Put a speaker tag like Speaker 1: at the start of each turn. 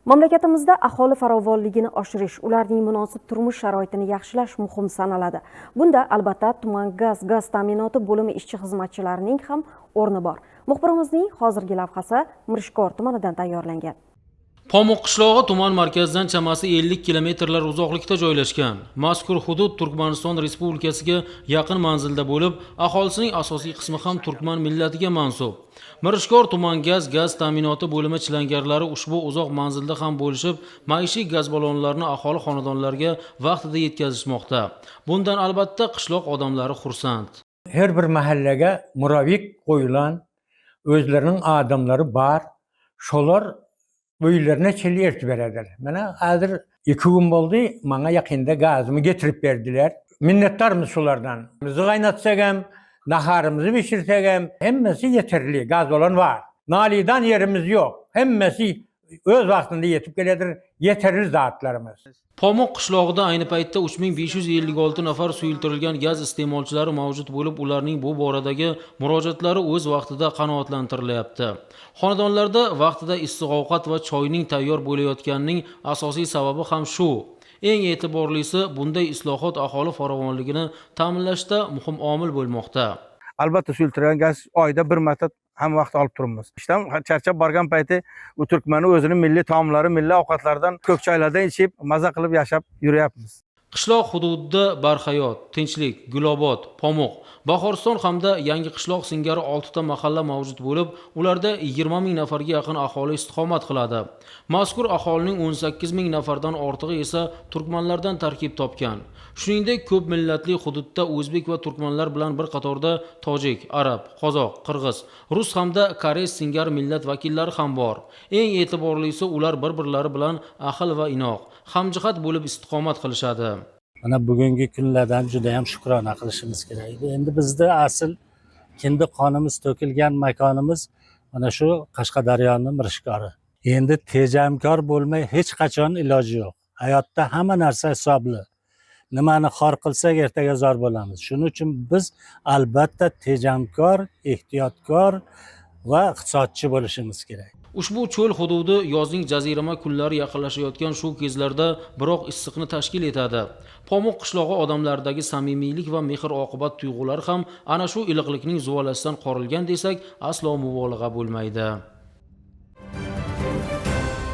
Speaker 1: Mamlakatimizda aholi farovonligini oshirish, ularning munosib turmush sharoitini yaxshilash muhim sanaladi. Bunda albatta tuman gaz ta'minoti bo'limi ishchi xizmatchilarining ham o'rni bor. Muxbirimizning hozirgi lavhasi Mirishkor tumanidan tayyorlangan.
Speaker 2: Pamuq qishlog'i tuman markazidan chamasi 50 kilometrlar uzoqlikda joylashgan. Mazkur hudud Turkmaniston Respublikasiga yaqin manzilda bo'lib, aholisining asosiy qismi ham turkman millatiga mansub. Mirishkor tuman gaz ta'minoti bo'limi chilangarlari ushbu uzoq manzilda ham bo'lishib, maishiy gaz ballonlarini aholi xonadonlariga vaqtida yetkazishmoqda. Bundan albatta qishloq odamlari xursand.
Speaker 3: Her bir mahallaga muravik qo'yilgan, o'zlarining odamlari bor. Şolar öýlerine çeli ertip berediler. Mana hazır 2 gün boldy, maňa ýakynda gazymy getirip berdiler. Minnetdarmyz şolardan. Bizi gaýnatsak hem, naharymyzy bişirsek hem, hemmesi ýeterli, gaz olan bar. Nalidan yerimiz ýok. Hemmesi öz wagtynda ýetip geledir, ýeterli zatlarymyz.
Speaker 2: Pamuq qishlog'ida ayni paytda 3556 nafar suyultirilgan gaz iste'molchilari mavjud bo'lib, ularning bu boradagi murojaatlari o'z vaqtida qanoatlantirilyapti. Xonadonlarda vaqtida issiq ovqat va choyning tayyor bo'layotganining asosiy sababi ham shu. Eng e'tiborlisi, bunday islohot aholi farovonligini ta'minlashda muhim omil bo'lmoqda.
Speaker 4: Albatta, suyultirilgan gaz oyda bir marta hamma vaqt olib turibmiz. Ishdan charchab borgan payti u turkmani o'zini milliy taomlari, milliy ovqatlaridan, ko'k choylardan ichib, maza qilib yashab yuryapmiz.
Speaker 2: Qishloq hududida Barhayot, Tinchlik, Gulobod, Pamuq, Bahoriston hamda Yangi qishloq singari 6 ta mahalla mavjud bo'lib, ularda 20 ming nafarga yaqin aholi istiqomat qiladi. Mazkur aholining 18 ming nafardan ortig'i esa turkmanlardan tarkib topgan. Shuningdek, ko'p millatli hududda o'zbek va turkmanlar bilan bir qatorda tojik, arab, qozoq, qirg'iz, rus hamda koreys singari millat vakillari ham bor. Eng e'tiborlisi, ular bir-birlari bilan ahil va inoq, hamjihat bo'lib istiqomat qilishadi.
Speaker 5: Mana bugungi kunlardan juda ham shukrona qilishimiz kerak. Endi bizda asl kindik qonimiz to'kilgan makonimiz mana shu Qashqadaryoni Mirishkori. Endi tejamkor bo'lmay hech qachon iloji yo'q. Hayotda hamma narsa hisobli. Nimani xor qilsak, ertaga zor bo'lamiz. Shuning uchun biz albatta tejamkor, ehtiyotkor va iqtisodchi bo'lishimiz kerak.
Speaker 2: Ushbu cho'l hududi yozning jazirama kunlari yaqinlashayotgan shu kezlarda biroq issiqni tashkil etadi. Pamuq qishlog'i odamlaridagi samimiylik va mehr-oqibat tuyg'ulari ham ana shu iliqlikning zuvalasidan qorilgan desak, aslo mubolag'a bo'lmaydi.